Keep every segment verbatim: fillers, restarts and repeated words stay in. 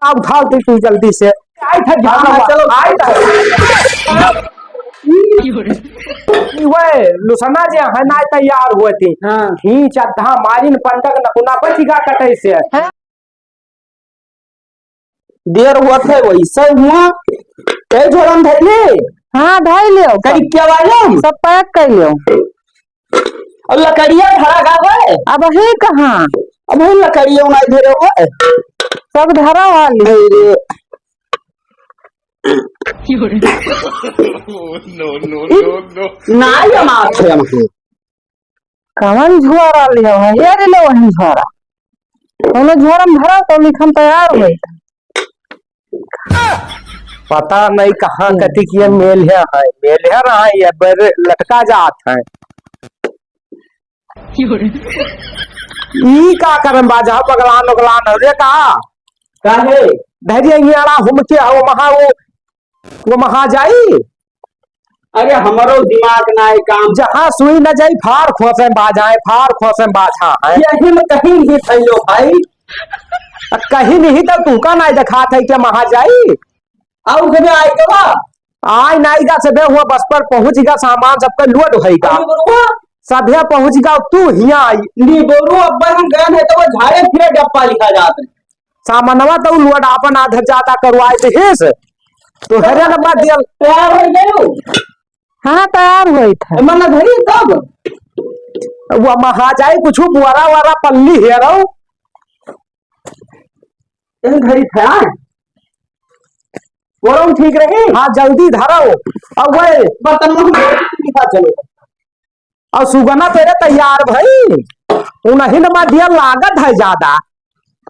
अब उठाओ तो तू जल्दी से। आई था हाँ, हाँ, चलो। आई था। ई वे लुसना जे है ना तैयार हुए थी। हाँ। ही चद्धा मारिन पंडक नकुना बचिगा कटै से। हाँ। देर हुआ थे वैसे हुआ। कई झोरम धैले? हाँ, धै लियो। कई क्या वाले? सब पैक कर लियो। और लकड़िया धरा गावे? अब है कहाँ? अब है लकड़िया उनाई धरे हुए। सब धरा वाली। अरे। No, no, no, no। ना ये मार थे हम। कवन झोरा लियो है? ये ले लो वही झोरा। कोनो झोरा में भरा तो लिखम तैयार होई था। पता नहीं कहाँ हम्म। कति किया मेल है, है। मेल है रहा है, ये बर लटका जात है। ई का करम बाजा पगलान उगलान हो रे का? काहे? धैर्य इंगेड़ा हुमके हो महा वो, वो महा जाई। अरे हमरो दिमाग ना है काम। जहाँ सुई न जाई फार खोसे बाजाए, फार खोसे बाजा है। यही में कहीं नहीं फैलो भाई। कहीं नहीं तो तू का नहीं दिखात है क्या महा जाई? आउ कभी आए के बा? आय नाई जा सभे हुआ बस पर पहुँच गा, सामान सबका लोड होई गा। अरे बरुआ। सभे पहुँच गा, तू हियाँ आई। नी बरुआ, अब हम गए हैं तो वो झाड़े फिरे डब्बा लिखा जात है। सामानवा तो लोड आपन आधा ज्यादा करवाए थे से। तो हरे नंबर दिया। तैयार हो गए हो? हाँ, तैयार होई था। मन घड़ी तब? वो महा जाए कुछ बुआरा वारा पल्ली हेरो। इन घड़ी था। बोलो ठीक रही? हाँ, जल्दी धरो। अब वही बर्तन में हम दिखा चलो। और सुगना तेरे तैयार भई। उन्हीं नमा दिया लागत है ज्यादा।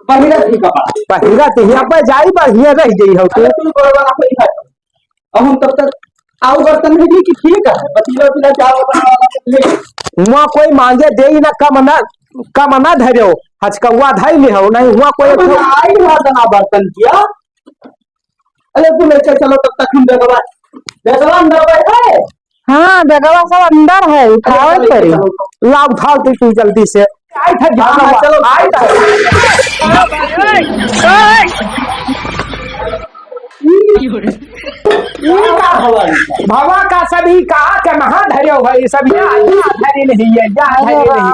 पहिरत ही कपड़ा। पहिरत ही, अब जाई बढ़िया रह गई हो तू। अरे तू बड़वा ना कोई है। अब हम तब तक आऊ बर्तन में भी कि ठीक है। पतीला उतीला चावल बनावा ले। हुआ कोई मांगे दे ही ना, कम ना, कम ना धरो। हचकौआ धई ले हो, नहीं हुआ कोई अब आई हुआ तना बर्तन किया। अरे तू लेके चलो, तब तक हम बेगवा, बेगवा अंदर बैठे। हाँ, बेगवा सब अंदर है, उठावे अरे, पड़ी। चलो, चलो। ला उठाओ तू, तू जल्दी से। आई था हाँ, हाँ, बेगवा, चलो। आई था। ई का हवा ई? भवा का सभी का के महा धरे हो भाई, सब या, या धरे नहीं है, या धरे नहीं।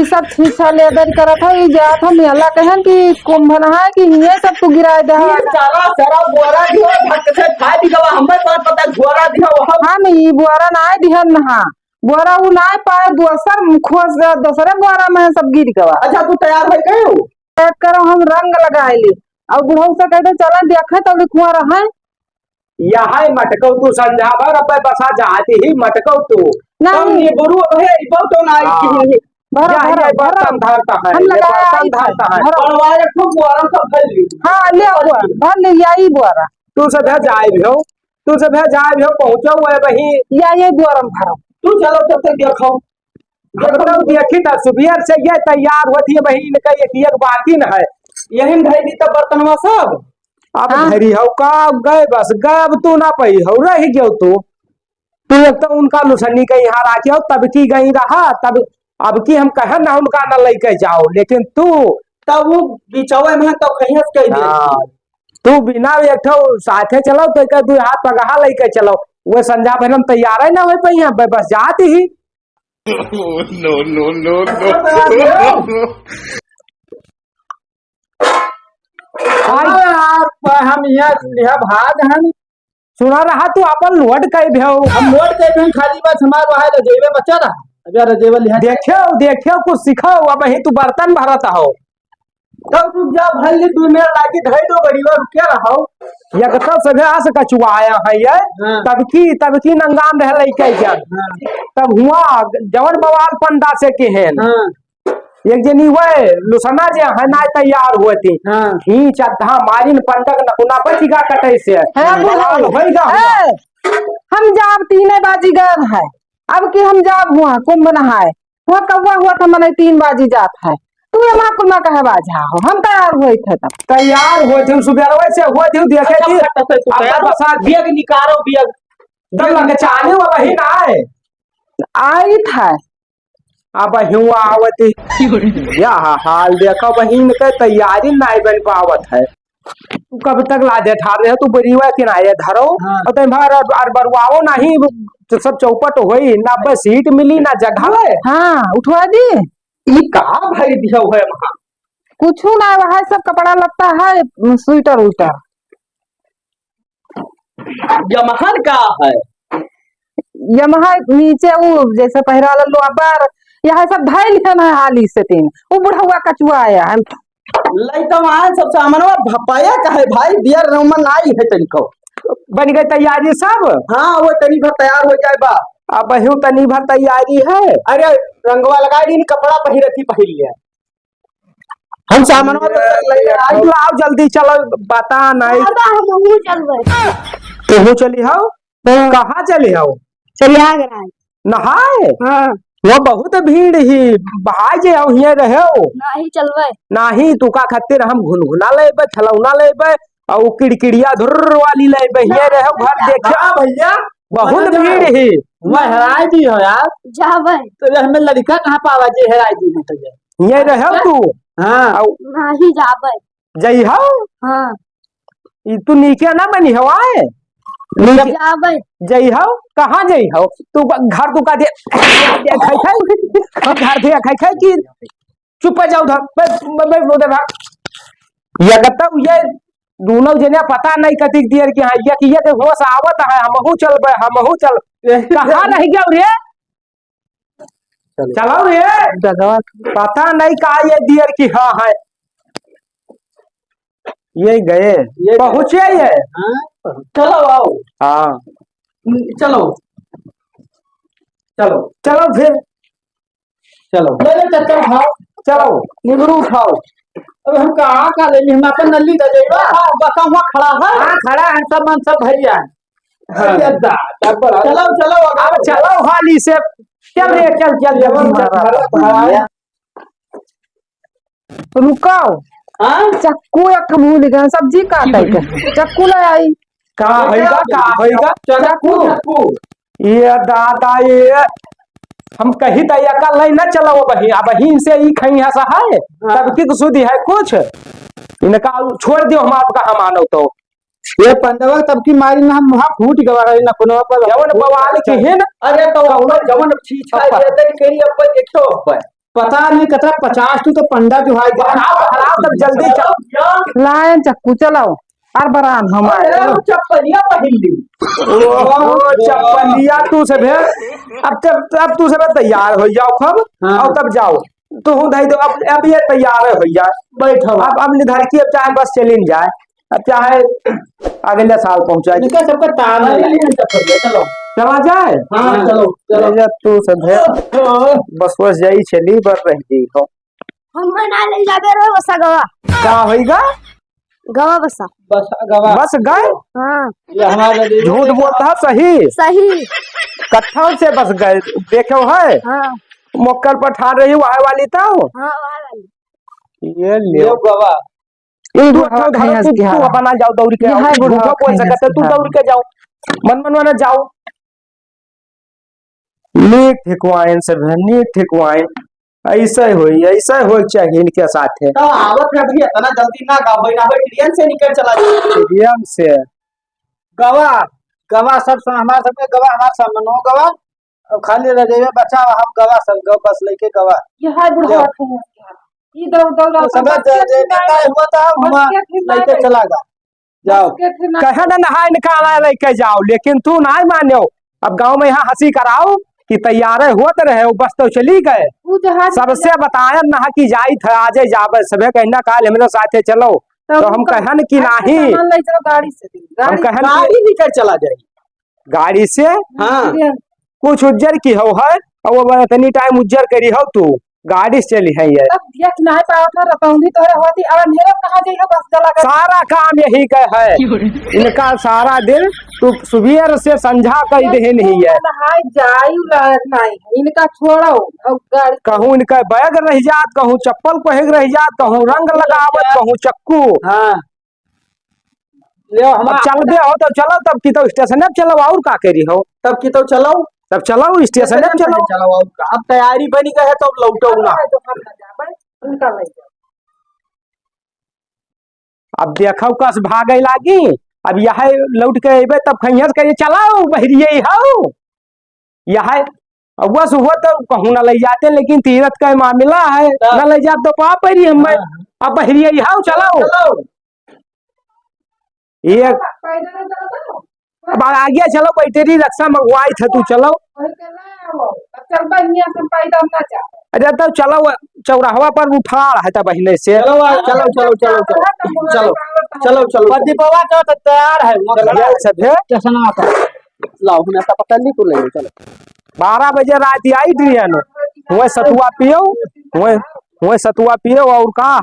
ई सब छीछा लेदर करत है, ई जात हम यला कहन कि कुंभ नहाए कि हिये सब तू गिराए दे। ई सारा, सारा बोरा दियो, भक्त से खाए दी गवा, हमें कौन पता झोरा दियो, हम हम ई बोरा नाय दिहन नहा, बोरा उ नाय पाए, दोसर खोस, दोसरे बोरा में सब गिर गवा। अच्छा, तू तैयार हो गए हो? पैक करो, हम रंग लगाए ली। और बुढ़ऊ से कह दे, "चला देखे तो लिखुआ रहे।" यहाँ मटकौ तू संझा भर, अब बसा जाती ही मटकौ तू। नहीं। तब ये बुरु अब है, इबौ तो ना आई हाँ। कि भरो, या, भरो, ये भरो। बर्तन धरता है, हम ये लगाया बर्तन आई था। धरता है। भरो। बड़वाए खूब बुआरा सब भर ली। हाँ, ले बुआरा, भर ले, या ई बुआरा। तू सब है जाए भी हो, तू सब है जाए भी हो, पहुँचो हुए वहीं। या ये बुआरा में भरो। तू चलो तब तक देखो। हम तो देखी था सुबह से ये तैयार होती है वहीं, इनका एक, एक बाकी न है। यही में धई दी तब बर्तनवा सब। अब हाँ। धरी हो का गए बस, गए अब तू ना पई हो, रह गयो तू। तू एक तो उनका लुसनी के यहाँ राखी हो, तब की गई रहा, तब अब की हम कहन ना उनका ना लेके जाओ, लेकिन तू तब वो बिचौए में तो खैहस कह दे। हाँ, तू बिना एक ठो साथे चलो, तो एक दू हाथ पगहा लेके चलो, वो संझा भर हम तैयार है ना हो पई, बस जाती ही। No, no, no, no। अरे यार, प-, हम यहाँ, यहाँ भाग हन। सुना रहा तू अपन लोड कई भेव। हम लोड कई भेव, खाली बस हमार वहाँ रजेबे बचा रहा। अगर रजेबे लिहा देखेव, देखेव, कुछ सिखाव, अब ही तू बर्तन भरत हो। तब रुक जा, भर ले, दू मिनट लागी, धई दो, गड़ीवा रुके रहो। एक तो सभे आस कचुआया है ये, हाँ। तब की, तब की नंगान रह लइके जान। हाँ। तब हुआ जवन बवाल पंडा से के हैं। हाँ। एक जनी वह लुसना जे है ना तैयार हुए थी। हाँ। ही चद्धा मारिन पंडक नकुना बचिगा कटै से। हाँ, बवाल बुढ़ऊ। होइगा हुआ। ए, हम जाब तीने बाजी गए है। अब की हम जाब हुआ कुंभ नहाए। हुआ कौआ हुआ था मने तीन बाजी जात है। तू ये माँ कुल में कहे बाजा हो। हम तैयार हुए थे तब। तैयार हुए थे, सुबह वैसे हुए थे, देखे अच्छा, थी। अच्छा, अच्छा, तू अब तैयार हो? बसा बियग निकालो, बियग। तब लगे चाले वाला ही ना आए। आई था। अब हिवा आवती। या हाल देखो बहिन के तैयारी नाई बन पावत है। तू कब तक लादे ठार रहे, तू बरिवा किनारे धरो, हाँ। और तैं भार अर, अर बरुआओ नहीं, तो सब चौपट होई, ना बस सीट मिली, ना जगह। हाँ, उठवा दी। ई का भई दिया हुआ है वहाँ? कुछ ना, वहाँ सब कपड़ा लत्ता है, स्वेटर उइटर। यमहन का है? यमहा नीचे उ जैसे पहिरा लल्लो अब्बर, यह सब धइल है ना हाली से तीन। उ बुढ़वा कचुआ आया है। लइका वहाँ सब सामानवा भपाया का है भाई, बियर रोमन आई है तनिको। बन गई तैयारी सब? हाँ, वो तनी भर तैयार हो जाए बा। अब हूँ तनी भर तैयारी है। अरे रंगवा लगा दी, कपड़ा पहिरे थी पहिर लिया। हम सामानवा तो तक लेके आई। तू आओ जल्दी, चलो, पता नहीं। दादा, हमहू चलबै। तोहू चली हो? हाँ। कहाँ चली हो? प्रयागराज। नहाए? हाँ। वो बहुत भीड़ ही, बहाय जे हो, हिये रहे हो। नहीं चलबै। नहीं, तू का खातिर हम घुनघुना लेबै, खिलौना लेबै, और किड़किड़िया धुर्र वाली लेबै, हिये रहे हो, घर देखे। हाँ भैया, बहुत भैया, भीड़ ही। मैं हेराय दी हो यार। जाबै। तो हमें लड़का कहाँ पावा जे हेराय दी हो तो ये? ये रहे तू। हाँ। आउ। नाही जाबै। जइहौ? हाँ। ई तू नीके ना बनी हवाए? नीके जाबै। जइहौ? कहाँ जइहौ? तू घर तू का दे, दे खाई खाई। घर दे खाई खाई कि चुप हो जाओ उधर। बस, बस, बस, उधर भाग। ये कहता हूँ, ये दोनों जने पता नहीं कतिक दियर कि हाँ, ये कि ये के होश आवत है, हमहू चलबे, हमहू चल। कहाँ रह गया रे? चलो। चलो रे। जगह। पता नहीं का ये दियर की हाँ है। ये गए। ये पहुँचे ये। हाँ, चलो आओ। हाँ। चलो। चलो। चलो फिर। चलो। ले ले चक्कर उठाओ। चलो। निगरू उठाओ। अब हम कहाँ का ले ली? हम अपन नली दे देबा। हाँ, बस हम वहाँ खड़ा है। हाँ, खड़ा है, सब मन सब भरिया है। हाँ। अरे दादा, बड़ा चलो, चलो, अब अब चलो हाली से। चल रे, चल, चल, चल, चल, चल, चल। हाँ। रुकाओ। हाँ? चक्कू एक भूल गए, सब्जी काटे के। चक्कू ले आई। का होइगा, का होइगा? चक्कू, चक्कू। ये दादा, ये हम कही त एका लई न चलो बही, अब ही से ई खइहा सा है, हाँ। तब की सुधी है कुछ? इनका छोड़ दियो, हम आपका हम आनो तो। ये पंडवा तब की मारी ना, हम वहाँ फूट गवा रही ना कोनो पर। जवन बवाल की है ना। अरे तो जवन, जवन छी छा ये दे केरी अब देखो अब। पता नहीं कतरा पचास तू तो पंडा जो है। हराओ, हराओ, तब जल्दी चलो। लायन चक्कू चलाओ। अरे बरान हम आए। अरे वो चप्पलिया पहिन ली। ओहो, चप्पलिया तू से भे-, अब तब, अब तू से भे तैयार हो जाओ खूब, हाँ। और तब जाओ। तू हूँ धई दो, अब, अब ये तैयार है भैया। बैठो। अब, अब निधर की अब चाहे बस चलिन जाए, अब चाहे अगले साल पहुँचाए। इनका सबका तान है। अरे, ये चप्पलिया, चलो। चला जाए? हाँ, चलो, चलो। ले जा तू से भे-, बस, बस जाई चली, बर रह गई हो। हम ना ले जाबे रहे बसा गवा। का होइगा? गवा बसा। बस गवा। बस गए? हाँ। ये हमारे लिए झूठ बोलता है, सही? सही। कत्थन से बस गए, देखे है? हाँ। मोक्कल पर ठार रही, वहाँ वाली तो? हाँ, वहाँ वाली। ये ले। ये गवा। ये तू झूठ अच्छा बोल रहा है, तू, तू अपना जाओ, दौड़ के ये आओ। है, झूठ बोल सकते, तू दौड़ के जाओ। मन, मन, मन जाओ। नीक ठेकवाइन सब है, नीक ठेकवाइन। ऐसे होई, ऐसे होई चाहिए इनके साथे। तो आवत है भैया, इतना जल्दी ना गाओ भाई, ना भाई, ट्रेन से निकल चला जाओ। ट्रेन से। गवा, गवा सब सुन, हमारे सबके गवा, हमारे सब मनो गवा। और खाली रह जाइए बचा, हम गवा सब गवा, बस लेके गवा। ये है बुढ़वा जाओ। ठेंगा। ये दौड़, दौड़, तो सब बस के जे, जे ठेंगा। हुआ था, हम बस के ठेंगा लेके गए। चला गवा। जाओ। कहे ना नहाए निकाला लेके जाओ, लेकिन तू नाहीं मान्यो। अब गाँव में यहाँ हँसी कराओ कि तैयार होत रहे, वो बस तो चली गए। ऊ जहाज सबसे बतायन ना कि जाई था, आजे जाबे, सबे कहना काल हमरे साथे चलो। तो तो हम उनका कहन कि आज के नाहीं। सामान ले जाओ गाड़ी से, हम गाड़ी कहन कि गाड़ी लेकर चला जाए। गाड़ी से? हाँ। कुछ उज्जर की हो है, और वो इतनी टाइम उज्जर करी हो तू। गाड़ी से चली है ये। तब देख नाहीं पावत है, रतौंधी तोहरे होती, अब अंधेरा में कहाँ जाइए बस चला कर? सारा काम यही का है। इनका सारा दिन तू सुबेर से संझा कई देहे नहीं है। नहाए जाई लायक नहीं है, इनका छोड़ो, अब गाड़ी कहूँ इनका बैग रह जात, कहूँ चप्पल पहिर रह जात, कहूँ रंग लगावत, कहूँ चक्कू। हाँ। ले, हम अब चलबे हो तो चलो, तब की तो स्टेशन अब चलो, और का करी हो? तब की तो चलो। तब चलो, स्टेशन अब चलो। चलो, और का? अब तैयारी बनी गई है, तो अब लौटो ना। उनका ले जाओ। अब देखउ कस भागइ लागी। अब यहइ लौट के अइबे तब खइहस कहिए, "चलउ, बहिरियइ हउ।" यहइ, अब बस हुआ तो कहूँ ना लइ जाते, लेकिन तीरथ का मामला है, हाँ। ना लइ जात तो पाप परी हम। हाँ। अब बहिरियइ हउ, "चलउ।" चलउ। ये अब आगे चलउ, बैटरी रक्शा मंगवाइत ह तू, चलउ। चल बहिनिया, हम पैदल ना जा। अरे तब चलउ, चौराहवा पर उठाड़ है तब बहिने से। चलउ, आ, चलउ, चलउ, चलउ, चलउ। चलउ, चलउ। प्रदीपवा का तो तैयार है, चलउ। ये सब है। स्टेशनवा पर। लाओ, हम ऐसा पकड़ ली, तू ले लो, चलउ। बारह बजे रात आई ट्रेन, हुए सतुआ पियो, हुए, हुए सतुआ पियो और का?